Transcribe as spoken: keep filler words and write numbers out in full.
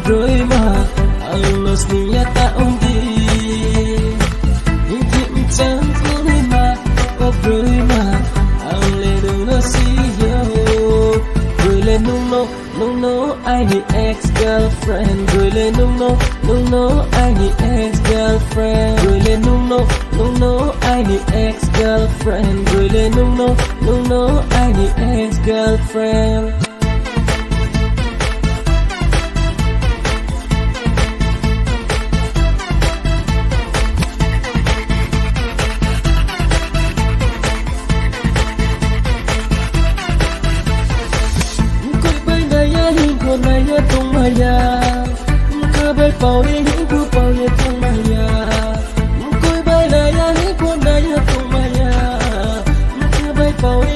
Broi ma, ang no sniya ta undi. Hiti mchang kuni ma, o broi ma, ang le nung no siyo. Broi le nung no, nung no, aini ex girlfriend. Broi le nung no, nung no, aini ex girlfriend. Broi le nung no, nung no, aini ex girlfriend. Broi le nung no, nung no, aini ex girlfriend. Mkoi bai naya hingko naya tongmaya. Mkha bai pauri hingko pauri tongmaya. Mkoi bai naya hingko naya tongmaya. Mkha bai pauri